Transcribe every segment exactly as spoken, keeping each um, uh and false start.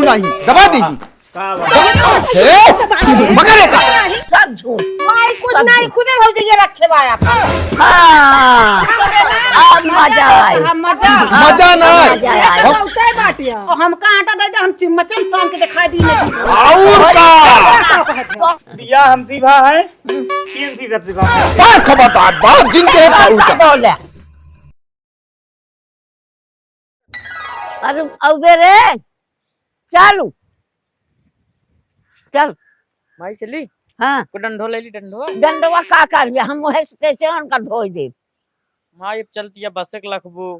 नहीं, दबा दी। का बात? ए, पकड़ ले का? सब झूठ। माई कुछ नहीं, खुदे भौजी ये रखे बा आप। हाँ, अब मजा आए। हाँ, मजा। मजा ना आए। मजा आए। हम तो उठे बाटिया। तो हमका आटा दे दे, हम चिम्मचम सान के दिखा दी नहीं। और का? बिया हमसी भा है, तीन सी सबसे भा है। बात खबरदार, बात जिनके है, बात बोले। अरे, अबे रे, चालू। चल। माई चली? हाँ। को डंडो ले ली, डंडो। डंडवा का कर लिया? हम वही से कैसे उनका धोई दे? माई अब चलती है, बस एक लखबू।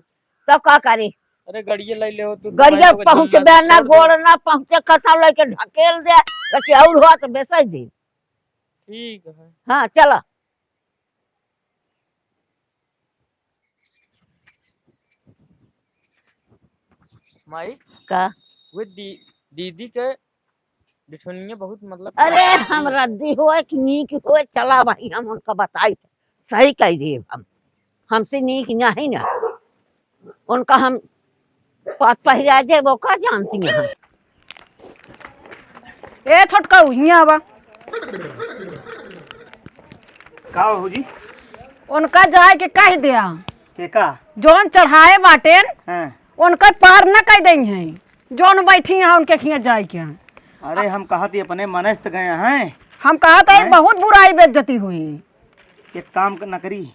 तो का करे? अरे, गड़िया ले ले हो तू, गड़िया तो पहुँच जम्मा बे ना, छोड़ दे। गोड़ ना पहुँचे, कथा लेके ढकेल दे, बस और हुआ तो बेचै दे। ठीक है। हाँ, चला। माई, का? वे दी-, दीदी के बिठुनिया बहुत, मतलब, अरे, हम रद्दी होए कि नीक होए, चला भाई, हम उनका बताई, सही कह दिए हम, हमसे नीक नहीं ना, उनका हम पात पहिरा दे, वो का जानती हैं हम। ए छोटका, हियाँ आवा। का हो जी? उनका जाए के कह दिया। के का? जौन चढ़ाए बाटेन, हाँ। उनका पार न कह देई हैं। जौन बैठी हैं उनके खिया जाए के। अरे हम कहत ही अपने मनस्त गए हैं। हम कहत है हैं? बहुत बुराई बेइज्जती हुई। एक काम क-, न करी।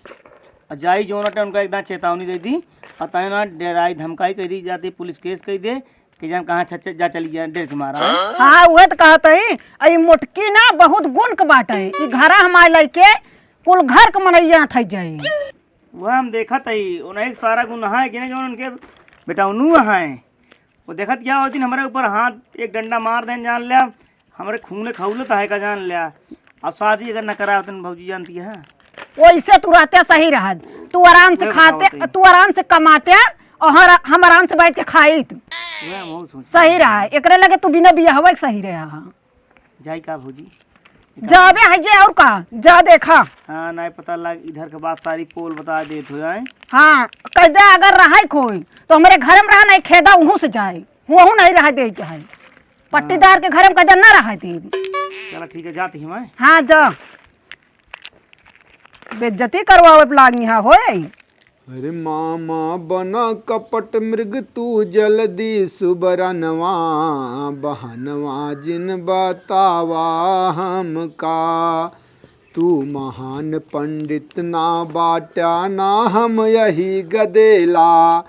आ जाई जौन अटे उनका एकदम चेतावनी दे दी। और तने ना डेराई धमकाई कह दी जाती, पुलिस केस कह दे। कि जान कहाँ छ-, छ-, जा चली जाए, डर के मारा, हैं? हाँ, उहे त कहत हई, आ ई मोटकी ना बहुत गुण के बाटे, ई घरा हमारे लइके कुल घर के मनैया थई जाई। वह हम देखत हई, उन्हें एक सारा गुण है कि नहीं, जो उनके बेटौनू हैं। वो देखत क्या होती, हमरे ऊपर हाथ एक डंडा मार देन, जान लिया, हमरे खूने खौलत है का, जान लिया। अब शादी अगर न करावतन भौजी, जानती है? वैसे तू रहते सही रहा, तू आराम से उहे खाते, बतावत हई। तू आराम से कमाते और हर-, हम आराम से बैठ के खाइत। उहे हम सोच सही रहा, एकरे लगे तू बिना बियाहवे के सही रहा। जाई का भौजी? जाबे है जे और का, जा देखा। हाँ, नहीं पता लग, इधर के बात सारी पोल बता देत हो जाए। हाँ, कह दे अगर रहे कोई, तो हमरे घर में रहा, नहीं खेदा उहू से जाए, उहू नहीं रहा दे के है। पट्टीदार के घर में कह दे ना रहा दे। चला ठीक है, जाती हूँ मैं। हाँ, जा। बेइज्जती करवावे पे लागी हाँ होए। अरे मामा बना कपट मृग तू जल्दी सुबरनवा, बहनवा जिन बतावा हमका। तू महान पंडित ना बाटा ना हम यही गदेला,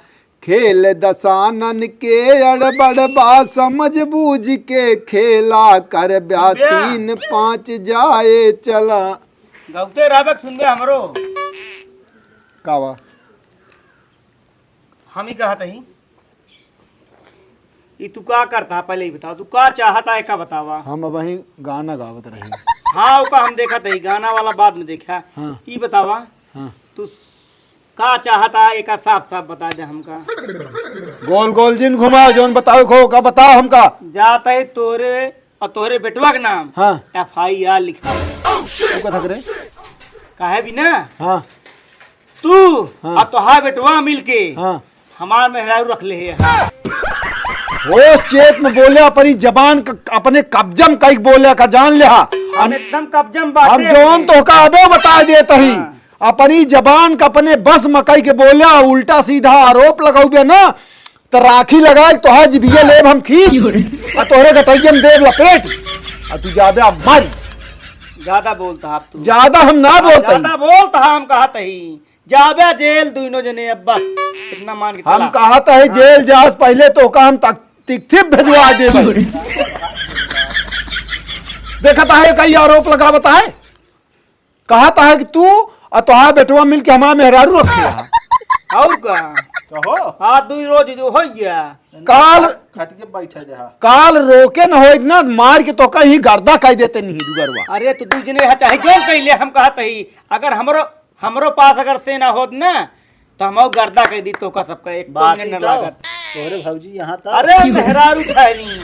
खेल दसानन के अड़बड़ बा, समझ बूझ के खेला कर ब्या। सुनबे? तीन पाँच जाए चला। गौते रहबे के सुनबे हमरो। का बा? हम ही कहत हई। ई तू का करता है, पहले ही बताओ, तू का चाहता है, का बतावा? हम अबहीं गाना गावत रही। हाँ, ओका हम देखत हई, गाना वाला बाद में देखा। हाँ। ई बतावा, हाँ। तू का चाहता है, एका साफ साफ बता दे हमका। गोल गोल जिन घुमाओ, जौन बताओ खो का बताओ हमका। जात है तोरे और तोहरे बेटवा के नाम हाँ। F I R लिखा। तू का थक रे? काहे भी ना? हाँ। तू हाँ। और तोहार बेटवा मिलके हाँ। हमार मेहरारू रख ले है। होश चेत में बोले, अपनी जबान क-, अपने कब्जम कई बोले का जान ले हा। हम हम, एकदम कब्जम बाटे हम जौन में। तोहका अबे बता देत ही। हाँ। अपनी जबान का अपने बस में कई के बोले, उल्टा सीधा आरोप लगाउबे ना, त राखी लगाए तोहार जिभिया लेब हम खींच, क्यों रे? आ तोहरे गटैया में देब लपेट, आ तू जाबे आ मारी। ज्यादा बोलता आप तू। ज्यादा हम ना हाँ, बोलता ही। ज्यादा बोलता हम कहत ही। जाबे जेल दुइनो जने अब बस। इतना मान के हम चला। कहत ही हाँ। जेल जास पहले तोहका हम तक तिकथिप भेजवा देब। क्यों रे? देखत है कई आरोप लगावत है। कहत है कि तू और तोहार बेटवा मिल के हमार मेहरारू रखे रहा। और का? कहो। हाँ, दुई रोज जो हो गया। काल खटिया बैठा रहा। काल रोके न होइत ना, मार के तोहका ही गर्दा कह देते नहीं दुगरवा। अरे, तो दू जने है, चाहे जौन कह ले, हम कहत ही, अगर हमरो, हमरो पास अगर से ना होत ना, तो हम और गर्दा कह दी तोहका सबका, एक बात कौन न तो, लागत। तोहरे भौजी यहाँ था। अरे मेहरारू था नहीं,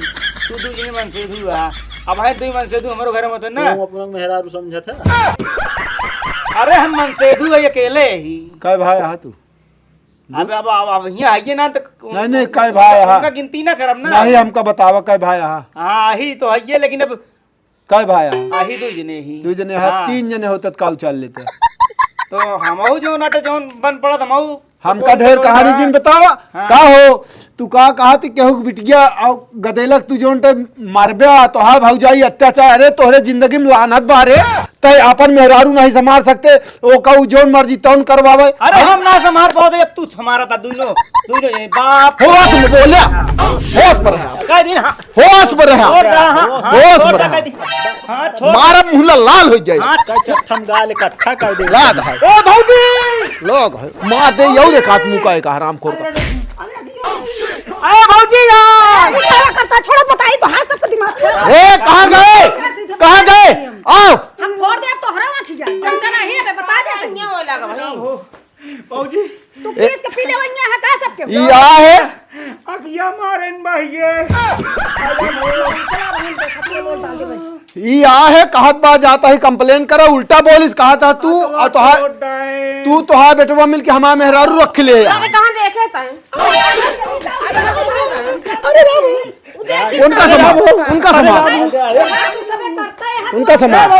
तू दू जने मनसेधू है। अब है दू मनसेधू हमरो घर में होते ना। तू अपना मेहरारू समझत है? अरे हम मनसेधू है अकेले ही। कै भाई है तू? अब, अब, अब, अब हियाँ आइए ना तो नहीं, नहीं, कै भाई, हाँ। उनका गिनती ना करब ना। नहीं, हमका बतावा कै भाई, हाँ। हाँ, ही तो आइए, लेकिन अब कै भाई, हाँ। आही दुइ जने ही। दुइ जने, हाँ, हाँ। तीन जने होते तो काऊ चाल लेते। तो हमहू जो नाटे जौन बन पड़त, हमहू हमका ढेर कहानी जिन बतावा। हाँ। का हो, तू का कहा थी केहू के बिटिया और गदेलक तू जौन ते मारबे आ, तो हाँ भौजाई अत्याचार, अरे तोहरे जिंदगी में लानत बा रे, तै आपन मेहरारू नहीं संभाल सकते, ओ का उ जौन मर्जी तौन करवावे। अरे हाँ? हम ना संभाल पाओ, अब तू हमारा था, दोनों, दोनों ये बाप। होश में बोल्या, होश पर रहा। कह दिन हाँ। होश पर रहा। छोड़ रहा, हाँ, हाँ, होश छोड़ पर रहा, रहा। कह दिन। हाँ, छोड़। मारब मुहला लाल हो जाए। हाँ, कच्चा ठम गाल इकट्ठा कर दे। लाग है। ओ भौजी! लोग है। मार दे, यौ रे काट मुका एक हरामखोर का। अरे भौजी यार! अरे, क्या करता? छोड़ो, बताई तो हाँ, सबका दिमाग खराब। ए, कहाँ गए? कहाँ गए? आओ। हम फोड़ दे तोहरा आँखिया। जनता नहीं है, बता दे। अन्य होए लगा भाई। भौजी। तू ए, किस के पीले वइया है का सबके? ई आ है। अखिया मारेन बहिए। ई आ है, कहत बा जाता ही complain करे, उल्टा बोलिस, कहत ह तू, आ तोहार, तू तोहार बेटवा मिल के हमार मेहरारू रख ले। अरे कहाँ देखे तैं? अरे बाबू, उनका संभाल, उनका संभाल। उनका संभाल।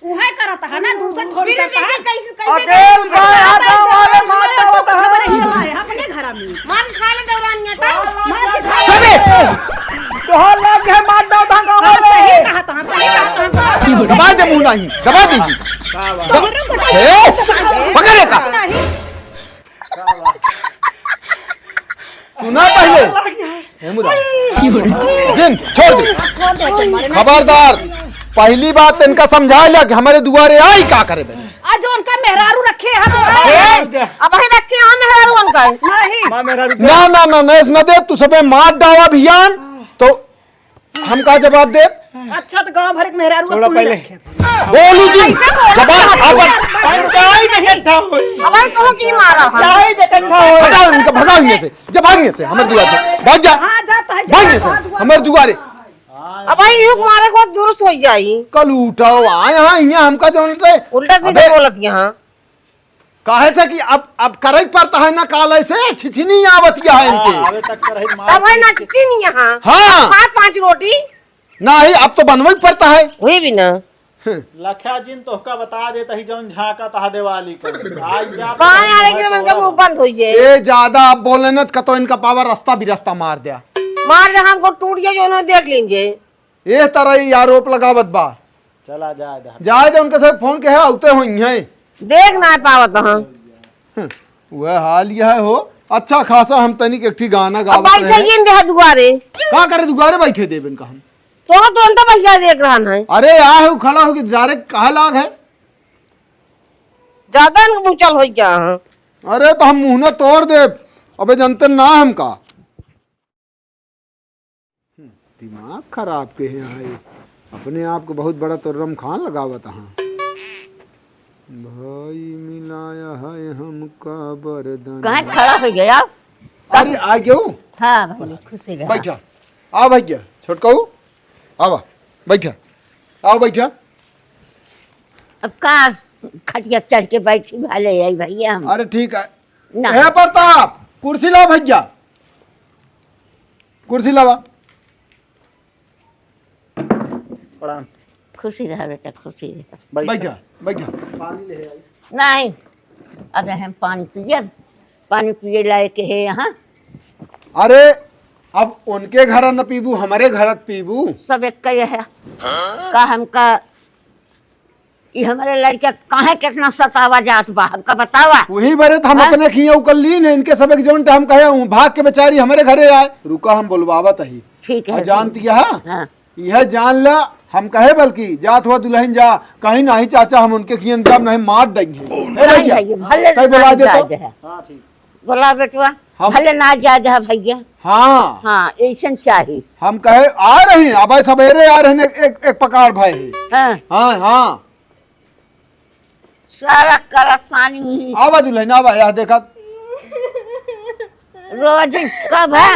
उहे करत है ना, दूसर थोड़ी करत है। कैसे, कैसे अकेल बा, यहाँ गाँव वाले मार डालत है। हमारे ही वाला है, अपने घर में। मार खा ले दौरानिया तो। मार के खा ले। चुप रे! तोहार लाग है, मार डालत है गाँव वाले। सही कहा था, सही कहा था। दबा दे मुँह नहीं, दबा दे। ए, पकड़े का। नहीं। सुना पहले। हे मुरा। जिन, छोड़ दे। खबरदार, पहली बात इनका समझा लिया कि हमारे दुआरे आई का करे बे। आज उनका मेहरारू रखे हैं तो ए, अब ही रखे हैं मेहरारू उनका। नहीं। माँ मेहरारू ना, ना, ना, ना, इस न दे, तू सबे मार डावा भियान, तो हम का जवाब दे? अच्छा, तो गाँव भर के मेहरारू थोड़ा पहले। बोलू जी, ऐसे बोला जवाब, था। अपन पंचायत इकट्ठा होई। अब भाई, कहो की मारा हम? पंचायत इकट्ठा होई। भगाओ इनका, भगाओ इनमें से। जा भाग यहाँ से, हमारे दुआरे से। भाग जा। हाँ, जा तो है, भाग जा, यहाँ से, जा, जा। हमारे दुआरे। अब भाई, युग मारे को दुरुस्त हो जाई। कल उठाओ, आए हाँ, यहाँ हमका जौन से। उल्टा सीधा अबे। बोलत यहाँ। काहे से कि अब, अब करे के पड़ता है ना, काले से छिछिनी आवत है इनके। हाँ, आवे तक करे मार तब है ना छिछिनी यहाँ। हाँ। खा पाँच रोटी। नहीं, अब तो बनवे के पड़ता है। वही भी ना। लखा जिन तोहका बता देता ही जौन झांका तहा दिवाली का। आज जा कहाँ यार, एकदम इनका मुंह बंद हो जाए। ए, ज्यादा अब बोले न, तो कतो इनका पावर रास्ता भी रास्ता मार दिया। मार दे, हमको टूट गया जो उन्होंने देख लीजिए। ए तरह ही आरोप लगावत बा। चला जाए दे। जाए दे, उनके साथ फोन के है, आते होई हैं। देख ना पावत हम। हम्म, वह हाल यह है हो। अच्छा खासा हम तनिक एक ठी गाना अब गावत बैठे रहे। ही नहीं दे दुआरे। का करे दुआरे बैठे देबे इनका हम? तो तुरंत भैया देख रहा है। अरे आ है, उ खड़ा होके direct कहा लाग है। ज्यादा इनका मुँह चल हो गया है। अरे तो हम मुँह ना तोड़ दे। अबे जनते ना हमका। हम्म, दिमाग खराब के हैं, अपने आप को बहुत बड़ा तुर्रम खान लगावत हाँ। भाई मिलाया है हमका बरदन। कहाँ खड़ा हो गया? अरे, आ गयो? हाँ, भाई, खुशी रहा। बैठा। आ भैया, छोटकाऊ, आवा, बैठा। आओ बैठा। अब का खटिया चढ़ के बैठी भाले आई भैया हम। अरे, ठीक है। ना। हे प्रताप, कुर्सी ला भैया। कुर्सी लावा। प्रणाम। खुशी रहा बेटा, खुशी रहा। बैठा। बैठा, बैठा। पानी ले आई। नहीं, अब हम पानी पियब, पानी पिए लायक है यहाँ। अरे, अब उनके घर न पीबू, हमरे घर पीबू। सब एक ही है। का हमका ई हमरे लड़का काहे कितना सतावा जात बा, हमका बतावा। वही बरे तो हम हाँ? अपने खिया उकल ली ने, इनके सब एक जोन ते हम कहे, "ऊ भाग के बेचारी हमरे घरे आए।" रुका, हम बोलवावत ही। ठीक है, आ, जानती है? हाँ। यह जान ला, हम कहे बल्कि, "जात हुआ दुल्हन जा, कहीं नहीं चाचा, हम उनके खियन जाब, नहीं मार देंगे।" ए नहीं भैया, भैया, भले कहीं ना बुला दे जा तो। दे। हाँ, ठीक। बोला बेटवा, हम भले ना जा जा भैया। हाँ। हाँ, ऐसन चाही। हम कहे, आ रही हैं, अब सवेरे आ रहे हैं, एक, एक, एक पकार भाई है। हाँ। हाँ, हाँ। सारा करसानी हुई। आवा दुल्हन, आवा, यह देखा। रोज कब है?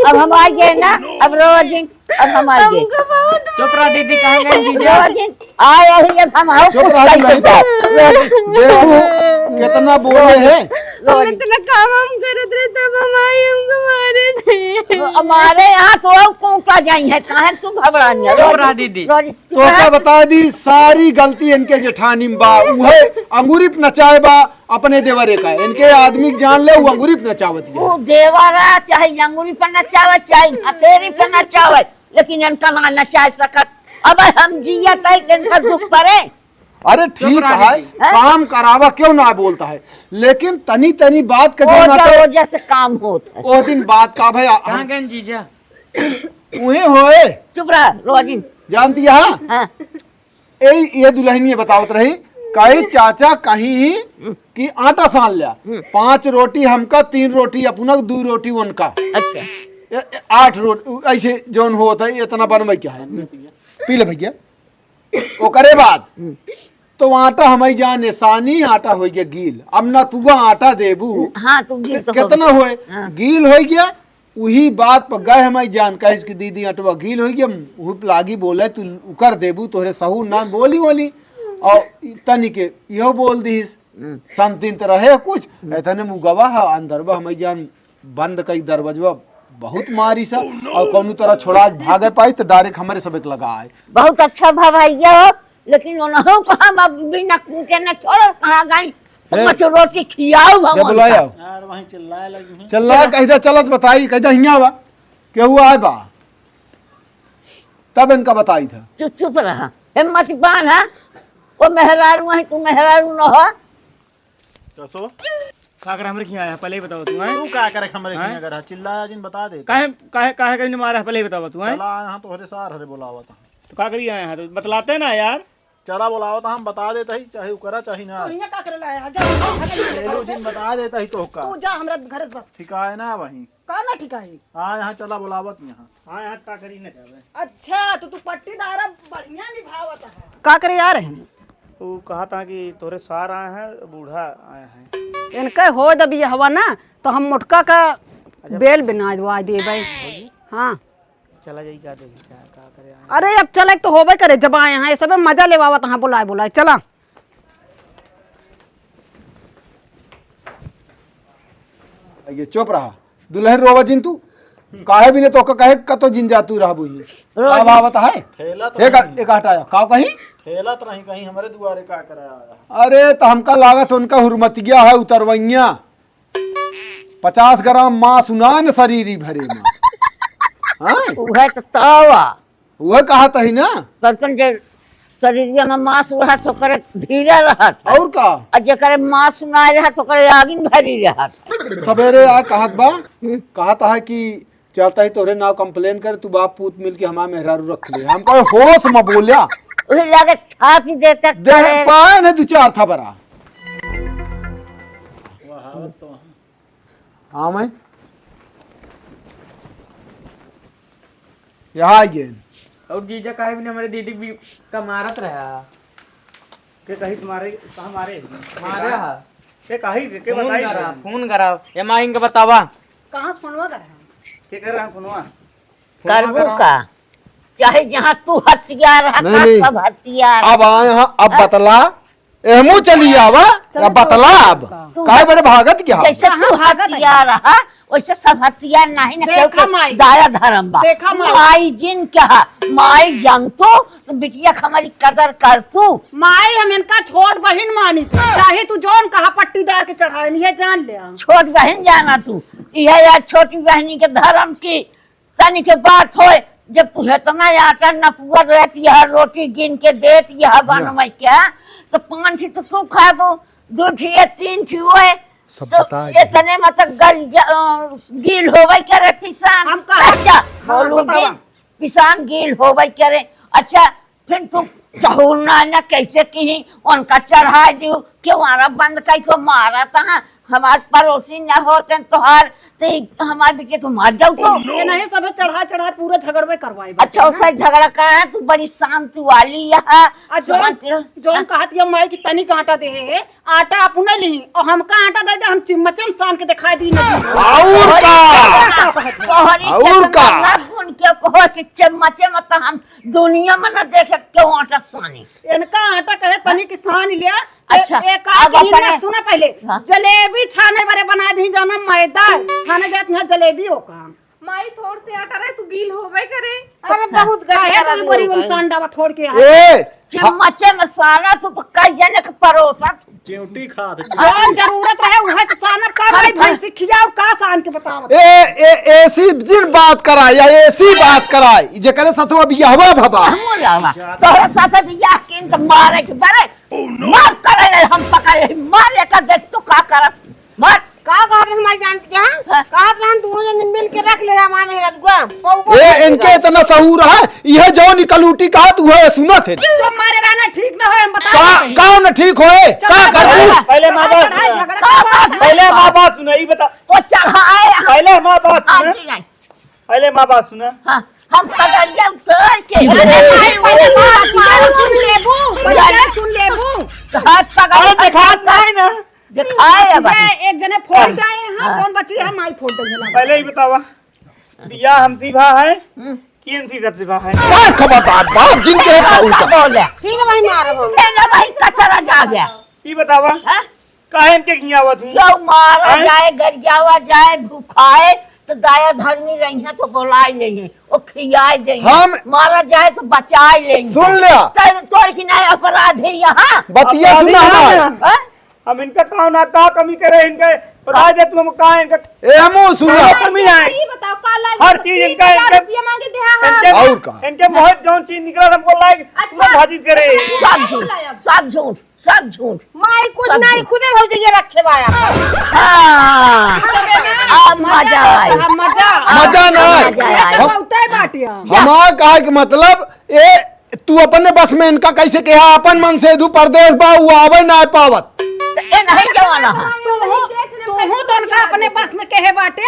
अब हम आ गए ना, अब रोज अब हम आ गए। हमको बहुत चुप रहा दीदी, कहाँ गए जीजा? रोज आए ही, अब हम आओ चुप कुछ रहा करके दीदी। जाओ। रोज देखो, कितना बोले हैं। रोज। इतना काम हम करत रहे, तब हमारे हमको मारे नहीं। हमारे यहाँ तो और कूटा जाई है, काहे तू घबरानी है? चुप रहा दीदी। रोज, चुप तो रहा। का बता दी, सारी गलती इनके जेठानी में बा, उहे अंगूरी पे नचाए बा अपने देवरे का। इनके आदमी के जान ले, वो अंगूरी पे नचावत है। वो देवरा चाहे अंगूरी पे नचावे, चाहे हथेली पे नचावे, लेकिन इनका ना नचाए सकत। अब हम जियत है, इनका दुख पड़े। अरे चुप ठीक रहा है, दीदी। काम करावा क्यों ना बोलता है, लेकिन तनी तनी बात के जो ओजा, नाटक ओजा से काम होत है। ओ दिन बात का भाई, कहाँ गए जीजा? उहे होए। चुप रहा, रोजिन। जानती है? हाँ। ए, ये दुल्हनिया बतावत रही, कही चाचा कहीं कि आटा सान लिया, हम्म। पाँच रोटी हमका, तीन रोटी अपना, दो रोटी उनका। अच्छा। ए, ए, आठ रोटी, ऐसे जौन होत है, इतना बनवे क्या है? पी ले भैया। ओकरे बाद हम्म। तो आटा हमई जान एसानी, आटा होइ गया गील। अब ना पुआ आटा देबू, हाँ, तो गील के-, तो कितना होगा। होए? हाँ। गील होइ गया। उही बात पर गए हमई जान, कहिस कि दीदी अटवा गील होइ गया, उही पे लागी बोले, तू उकर देबू, तोहरे सहू ना बोली बोली। और तनी के इहो बोल दीस, हम्म। समथिन तो रहे कुछ, हम्म। इतने मुगवा है, अंदरवा हमई जान बंद कई दरवाजवा बहुत मारी सा, और कौनो तरह छोड़ा के भागे पाई तो direct हमरे सबक लगा आए। बहुत अच्छा भा भैया हो, लेकिन उन्हों को हम अब बिना कूटे न छोड़ो, कहाँ गई? ए, मच रोटी खियाओ हम जब बुलाए उनका। आओ। यार, वहीं चिल्लाए लगी हैं। चिल्ला चलो। कह दे, चलत बताई, कह दे, हियाँ बा, केहू आए बा, तब इनका बताई था। चुप, चुप रहा, हिम्मत बांध, हाँ? वो मेहरारू है, तू मेहरारू न हो। कसो? का करे हमरे खियाँ आया है? पहले ही बताओ तू, हैं? तू का करे हमरे हैं? खियाँ अगर है? चिल्लाया जिन बता दे। काहे, काहे, काहे कहीं मारा है? पहले ही बताओ तू, हैं? चला आया हाँ तोहरे सार हरे बोलावत हाँ। तो का करिए आए हैं? तो बतलाते ना यार। चला बोलावत हाँ, हम बता देता ही, चाहे उकरा चाहे ना। तो हियाँ का करे लाया है? जा, जा, जा, जा। ले लो जिन बता देता ही तो का। तू जा हमरा घर से बस। ठिकाए ना वहीं। का ना ठिकाए? हाँ, यहाँ चला बोलावत यहाँ। हाँ, यहाँ का करी ना जावे। अच्छा, तो तू पट्टीदारा बढ़िया निभावत है। का करे आ रहे हैं? उ कहा था कि तोरे सार आए हैं, बूढ़ा आया है। इनके हो जब ये हवा ना, तो हम मोटका का अच्छा। बेल बना दवा देबे। हाँ। चला जाई का देखी का, का करे आए। अरे अब चले तो होबे करे, जब आए हैं, ये सबे मजा लेवावत हाँ, बुलाए, बुलाए, चला। ये चुप रहा। दुल्हन रोवा जिन तू, काहे भी ने तोका कहे कतो जिन जा तू रहबू ही। रोवा का जिन। भावत है? ठेला तो एक, नहीं। एक हटाया, का कही? ठेला तो नहीं कहीं हमरे दुआरे का करे आया है? अरे तो हमका लागत उनका हुरमतिया है उतरवैया। पचास ग्राम मांस उना न शरीर ही भरे में। हाँ? उहे तो तावा। उहे कहा तही ना। बचपन के शरीरिया में मांस रहत, ओकरे भीरे रहत। और का? और जेकरे मांस ना रहत, ओकरे आगिन भरी रहत। सवेरे आ कहत बा, हम्म। कहत है कि चलता ही तोहरे नाव complain करे, तू बाप पूत मिल के हमार मेहरारू रख ले। हम कहे, "होश में बोल्या।" उहे जाके छाप ही देता दे करे। पाए न दो चार थबरा। हाँ, मैं यहाँ आ गए। और जीजा काहे भी हमरे दीदी भी का मारत रहा? के कही तुम्हारे, कहाँ मारे? मारे हा। के कही, के फोन बताई करा, तुम? फोन करा। ए माँ, इनके बतावा। कहाँ से फोनवा करा? के कर रहा फोनवा? फोनवा करबू करा। का? चाहे जहाँ तू हथियार है, नहीं, का नहीं। सब हथियार। अब आए हैं, अब हाँ? बतला। एहमू चली आवा, चलो, अब बतला अब। तू काहे बड़े भागत क्या? जैसे कहाँ तू भागत है? हथियार है, वैसे सब हथियार नहीं ना, देखा केहू के माई। दाया धर्म बा। देखा माई। माई जिन क्या है? माई जानतो तो बिटिया के हमारी कदर करतू। माई, हम इनका छोट बहिन मानी, चाहे तू जौन कहा पट्टीदार के चढ़ाए, ये जान ले। छोट बहिन जाना तू, यह यार छोटी बहिनी के धर्म की तनी के बात होए, जब तू इतना आटा नपुआ रहत, यह रोटी गिन के देत, यह या। बनवे क्या, तो पाँच ठी तो तू खाबो, दो ठी या तीन ठी होए, सब तो बता दे। इतने में तो गल जा-, अ, गील होवे करे पिसान। हम कहा, अच्छा, हाँ, बोलू बतावा। गील, पिसान गील होवे करे। अच्छा, फिर तू सहूर ना, ना कैसे किही, उनका चढ़ा दियो, क्यों आरा बंद कई को मारा था, हमार पड़ोसी न होते तोहार, तो ई हमार बिटिया तो मार जाऊ तो। ये नहीं, सब चढ़ा चढ़ा पूरा झगड़वे करवाई बा। अच्छा, उसे झगड़ा करा है, तू बड़ी शांत वाली है, आ जौन, शांत रह। जौन कहत ये माई की तनी आटा दे है, आटा अपने ली, और हमका आटा दे दे, हम चिम्मचम सान के दिखा दी ना। और का? तोहरी और का? कितना गुण के कहो कि चम्मचे में तो हम दुनिया में न देखे क्यों आटा सानी। इनका आटा कहे तनी कि सान लिया। अच्छा, एक, एक अब आध अपने सुना पहले। हाँ। जलेबी छाने बरे बना दी जाना मैदा। छाने जात यहाँ जलेबी हो का। माई, थोड़ से आटा रहे, तू गील होबे करे। अरे, बहुत गंदा काहे तू बड़ी इंसान डावा थोड़ के आ? ए, चम्मचे में सारा तू तो कई जने के परोसा। चिउटी खात है। जौन जरूरत रहे, उहे तो सानब का भाई, भैंसी खियाओ, का सान के बताओ। ए, ए, ऐसी जिन बात कराई, या ऐसी बात कराई, जेकरे साथ अब यहवा भवा। हम जावा। तोहरे साथ बियाह किन तो मारे के बरे। मार करे ले, हम पकड़े, मार लेकर देख तू का करत। मार। का कहत रहन हमारी जान के यहाँ? हाँ। कहत रहन दोनों जने मिल के रख ले हमारे मेहररुआ। ए, इनके इतना सहूर है, यह जौन इकलूटी कहत, वह सुनत है। तो मारे रहना ठीक न होए, हम बता का, देते हैं। का न ठीक होए? चल, का चल, करबू? चल, पहले माँ बात चढ़ाई सुना। झगड़ा का कर। बात सुना? पहले माँ बात सुना, ई बता। वो चढ़ाए हम। पहले माँ बात आप सुना। जी नहीं। पहले माँ बात सुना। हाँ, हम पगड़िया उतर के अरे, अरे, भाई, पहले मार, मार, सुन लेबू, पहले सुन लेबू। हाथ पकड़ अरे, के देखात नहीं ना। दिखाए अब। ये एक जने फोड़ हाँ। जाए, हाँ, हाँ। कौन बची है, माई फोड़ देंगे ना। पहले ही बतावा, बिया हम दिभा है, हम्म। कि इनकी जब दिभा है? बात खबरदार, बात जिनके है, बात का। बोले। फिर वही मारब हम। फिर ना वही कचरा जावे। ई बतावा, हाँ? काहे इनके खियावत ही? सब मारा हैं? जाए, गरियावा जाए, भुखाए, तो दाया धर्मी रही हैं, तो बोलाए लेंगे, वो खियाए देंगे। हम मारा जाए, तो बचाए लेंगे। सुन लिया। तो तोर की नहीं अपराध है यहाँ? बतिया अपराधी सुना नहीं हमार। है। हाँ? हम इनका का ना का कमी करे, इनके बताए दे तू हम का इनका ए, हमू सुना। का कमी नहीं। ये बताओ, का लाग हर चीज इनका, इनके, रुपया मांगे दे, हाँ, हाँ। इनके, और का? इनके बहुत जौन चीज निकला हमको लाए, अच्छा। भाजी करे। सब झूठ, सब झूठ। सब झूठ। माई कुछ सब नहीं, झूठ। खुदे भौजी ये रखे बाया। हाँ। अब मजा आए। अब मजा। मजा ना आए। मजा आए। हम बहुते बाटिया। हमार कहे के मतलब, ए, तू अपने बस में इनका कैसे कहा, अपन मन से दू परदेश बा, वो आवे ना पावत। तो ए नहीं जवाना है। तू हो, तू हो तो उनका अपने बस में कहे बाटे,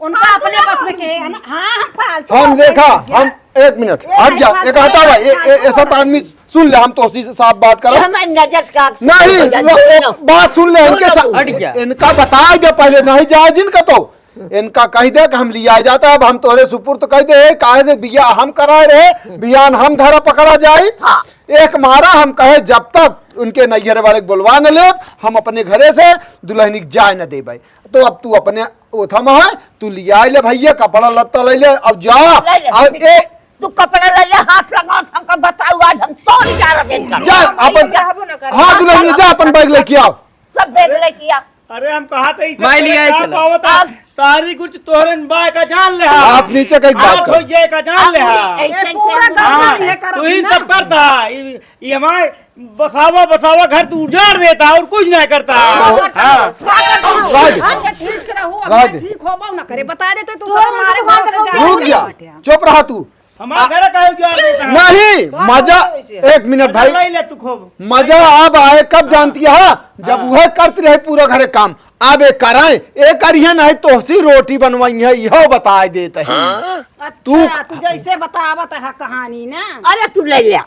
उनका अपने बस में कहे है ना। हाँ, हम फालतू हम बात देखा, नहीं हम, एक मिनट, एक हट जा, मिनट, एक हटा भाई, ए, ए, ऐसा तो आदमी सुन ले, हम तोहसी से साफ बात करो। ये हमारी नजर का नहीं, नजर लो, से एक लो। बात सुन ले, इनके लो, सा-, हट जा। इनका बताए दे पहले, नहीं जाए जिनका तो। इनका कह दे कि हम लिया जाता, अब हम तोहरे सुपुर्द कह दे, काहे से बिया हम कराए रहे, बियान हम धरा पकड़ा जाई। हाँ। एक मारा हम कहे, जब तक उनके नैहर वाले के बोलवा न लेब, हम अपने घरे से दुल्हनी के जाए न देबै। तो अब तू अपने ओथा में है, तू लिया ले भैया, कपड़ा लत्ता ले ले, अब जा। ले ले। अब ए तू कपड़ा ले ले, हाथ लगाओ, हमका बताओ, आज हम तोरी जा रहे हैं। जा, अपन, रहबो न करे। हाँ, दुल्हन, जा, अपन बैग लेके आओ। सब बैग लेके आ। अरे, हम कहा थे, इसे माई लिया का चला। पावत है? अब सारी कुछ तोहरे बा का जान ले, हाँ। आप नीचे का एक बात आप कर। हो ये का जान ले, हाँ। ऐसे, ऐसे पूरा हम गाँव हाँ, में ये करत तू ही ना। सब करता है। ये, ये हमारे बसावा, बसावा घर तू उजाड़ देता और कुछ नहीं करता। हाँ। हाँ। राज। अच्छा, ठीक से रहो, अब राज। ठीक होबो ना करे, बता देते तू तू सब हमारे हमारे घर से घर जा रुक रहे जा, बाटे। चुप रहा तू। हमारे घर का उजाड़ देता है। नहीं, तो आप मजा, कैसे? एक मिनट मजा भाई। ले ले तू खूब। मजा अब आए कब हाँ। जानती है? जब हाँ। वह करती रहे पूरा घरे काम, अब एक कराए, एक करिए नहीं तोहसी रोटी बनवाई है, यह बताए देते हैं। हाँ। तू अच्छा, तू जैसे बतावत है कहानी ना। अरे तू ले ले,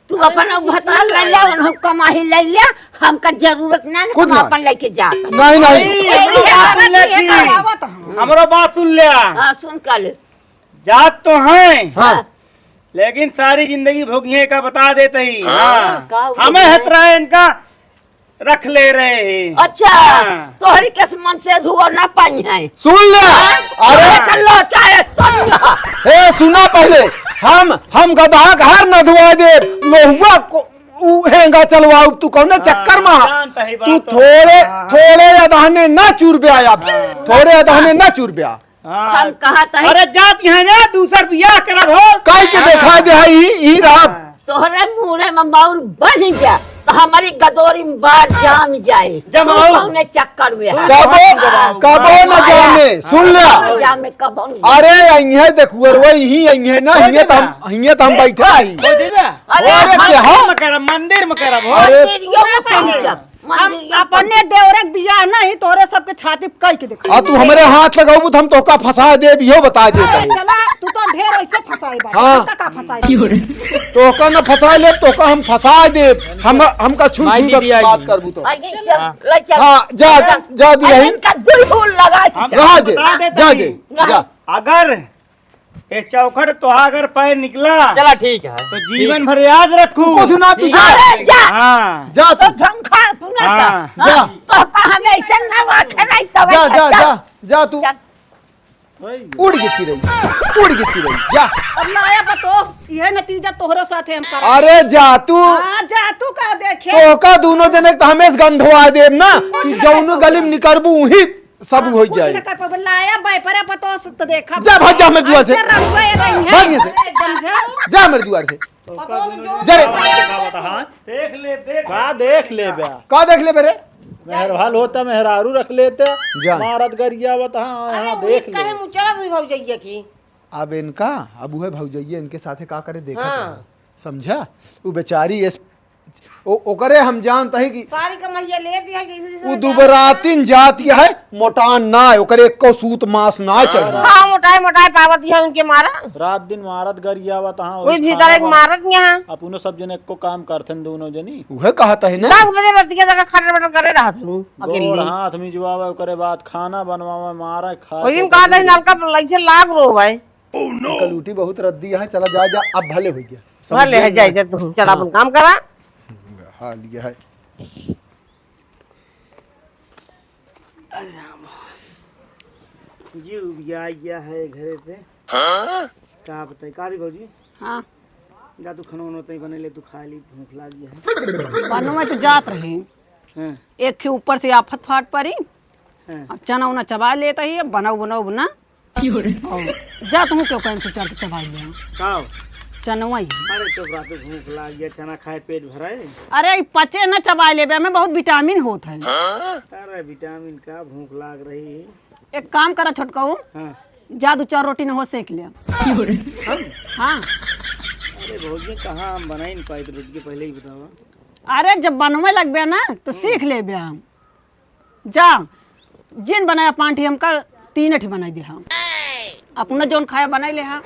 तू अरे अपन कुछ भतार सुन ले ले, ले। उन्हों कमाही ले ले, हमका जरूरत ना, कुछ हम ना। अपन लेके जात। नहीं, नहीं। ये ये बात बात सुन ले ये की। बतावत हूँ। हमरो बात सुन ले। हाँ, सुन का ले। जात तो हैं, हाँ। लेकिन सारी जिंदगी भोगिए का बता देते ही। हाँ। हाँ। का वो हमें है? हतरा इनका रख ले रहे हैं। अच्छा, हाँ। तोहरी किस्मत से धुआ ना पाई है। सुन ले। हाँ? अरे। अरे कर लो, चाहे सुन लो। हे, सुना पहले, हम, हम गधा घर न धुआ दे, लोहुआ को, उ हेंगा चलवाऊ, तू कौने हाँ, चक्कर में? जानता ही तू बात तो। थोड़े, हाँ, हाँ। थोड़े अदहने ना चूर बे आया, हाँ। थोड़े अदहने ना चूर बे आ। हाँ। हम कहत हई। अरे जात है ना, दूसर बियाह करब हो। काई के हाँ। देखा दे है, ई, ई रहा। हाँ। तोहरे मुँहे में मौर बन गया, तो हमारी गदोरी में बार जाम जाए। जमाओ। तू कौने चक्कर में है? कबो, हाँ। कबो न हाँ। जामे, सुन ले। कबो न जामे, कबो न जामे। अरे, अइहे देखुअर, वही अइहे ना, कोई अइहे तो हम, ना। अइहे तो हम बैठा ही। कोई दे ना। अरे, अरे, हम क्या? मंदिर में करब, मंदिर में करब, हो। अरे। मंदिरियों में पहुँचब। हम मंदिर में अपने देवरे के बियाह नहीं, तोरे सबके छाती पे कई के देखा। आ, तू हमरे हाथ लगाऊ तो हम तोका फंसा देब, इहो बता देत अरे हई। चला, तू तो ढेर ऐसे फंसाई बा। हाँ। तोका का फंसाई? तोका न फंसा लेब, तोका हम फंसा देब। हम, हमका छू माई छू के दीदी आई बात है। करबू तो। आई गई, चल, हाँ। ले चल। हाँ, जा, चल। जा दुल्हन। इनका दुल्हन लगा के हम चल। रहा दे, बता देते जा हैं। दे, जा। अगर ए चौखट तोहा अगर पैर निकला, चला, ठीक है। तो जीवन भर याद रखू। कुछ ना, तू जा। अरे, जा। हाँ। जा तो तू। झंखा तू ना हाँ। जा। हाँ। जा। तो का हम ऐसे ना रखे नहीं तब जा, जा, जा। जा, जा तू। चल। उड़ के चिरई, उड़ के चिरई, जा। अब लाया बतो, यह नतीजा तोहरो साथे हम करब। अरे जा तू। हाँ, जा तू का देखे। तोहका दूनो जने तो हमेश गंधवा देब ना, कुछ कि ना जौनो कर गली में निकरबू, उही सब हाँ, होइ कुछ जाई। ना कर पाबे, लाया बाय पर बतो तो देखा। जा भाग, जा मेरे दुआर से। ऐसे रंगे रही है। भाग यहाँ से। समझा? जा मेरे दुआर से। पतो तो जो जा रे। का बता, हाँ? देख ले, देख। का देख ले बे? का देख ले बे रे? मेहरबाल होता, मेहरारू रख लेते। जा। मारत गरियावत, हाँ, अरे, हाँ, वही देख ले। कहे मुँह चला दे भौजैया की। अब इनका, अब उहे भौजैया इनके साथे का करे, देखा हाँ। करे। समझा? उ बेचारी इस, ओ-, ओकरे हम जानत ही कि सारी कमैया ले दिया, जैसे जैसे उ जात दुबरातिन जात है, मोटान ना है, ओकरे एको सूत मांस ना चढ़ी। हाँ, मोटाई, मोटाई पावत है उनके मारा। रात दिन मारत गरियावत, हाँ, वही वही भीतर खाना एक बना-, मारत यहाँ। अपनो सब जने एको काम करथन दोनों जनी। उहे कहत है ना। दस बजे रतिया तक खटर बटर करे रहत हूँ, अकेले। गोड़ हाथ मिजवावे, ओकरे बाद खाना बनवावे, मारे, खाए, ओही दिन कहत है, नलका पर लइसे लाग रोवे। इनका लूटी बहुत रद्दी है, चला जा, जा, अब भले हो गया। भले है, जाए, जा तू, चला हाँ। अपन काम करा। हाल ये है। अरे राम। जी उबिया गया है घरे पे। हाँ? का बताई, का दी भौजी? हाँ। जा तू खाना वाना तई बने ले, तू खा ली, भूख लाग गया है। बनवा तो जात रही। हाँ। एक के ऊपर से आफत फाट पड़ी। हाँ। अब चना उना चबा लेता ही, अब बनाऊ बनाऊ ना। और जा तुहूँ क्यों कहीं से चल के चबाई ले। का हो? चनवा ही। अरे चुप रह, तू भूख लाग गया, चना खाए पेट भराए। अरे ई पचे न चबाई लेबे, में बहुत विटामिन होत है। अरे विटामिन का, भूख लाग रही है। एक काम करा छोटकाऊ, हाँ। जा दू चार रोटी न हो सेक ले। हम? हाँ। अरे भौजी कहाँ हम बनाई न पाई तो रोटी के पहले ही बतावा। अरे जब बनवे लगबे ना तो सीख लेबे हम। जा, जिन बनाया पाँच ठी हमका तीन ठी बनाई दे हम। अपना जौन खाया बनाई ले हा।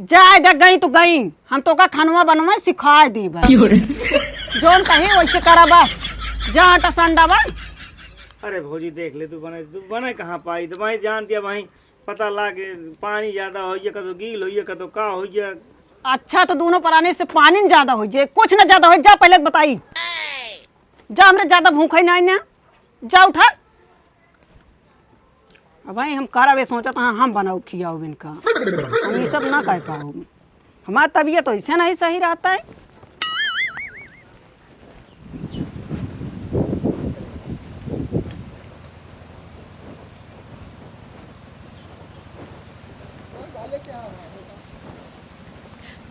जा, इधर गई तो गई, हम तोका खनवा बनवा सिखाए देबे। जौन कही वैसे करा बस। जा आटा सान डाबा। अरे भौजी देख ले, तू बने, तू बने कहाँ पाई? तो भाई जान दिया भाई, पता लागे पानी ज्यादा होइए, कतो गील होइए, कतो का होइए। अच्छा, तो दोनों परानी से पानी न ज्यादा हो जाए, कुछ न ज्यादा हो जाए, पहले बताई। जा, हमरे ज्यादा भूख है ना, ना। जा उठा। अब भाई हम करावे सोचत हाँ, हम बनाओ खियाओ इनका। हम ये सब ना कह पाओ। हमार तबीयत वैसे नहीं सही रहता है।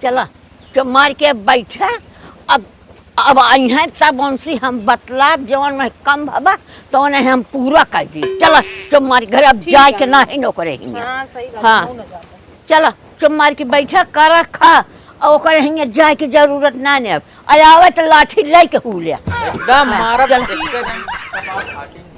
चला, चुप मार के बैठा। अब, अब अइहें तब उनसे हम बतलाब, जवन में कम भवा, तवन हम पूरा कर दी। चला, चुप मार के घर अब ठीक जाए है। के नाही नौकरे हियाँ। हाँ, सही बात, हाँ। कहूँ ना जाता। चला, चुप मार के बैठा, करा, खा, और ओकरे हियाँ जाए के जरूरत ना ने अब। आ आवे तो लाठी लेके हूँ ले। एकदम हाँ, मारब, चला। एक दिन कपार फाटी।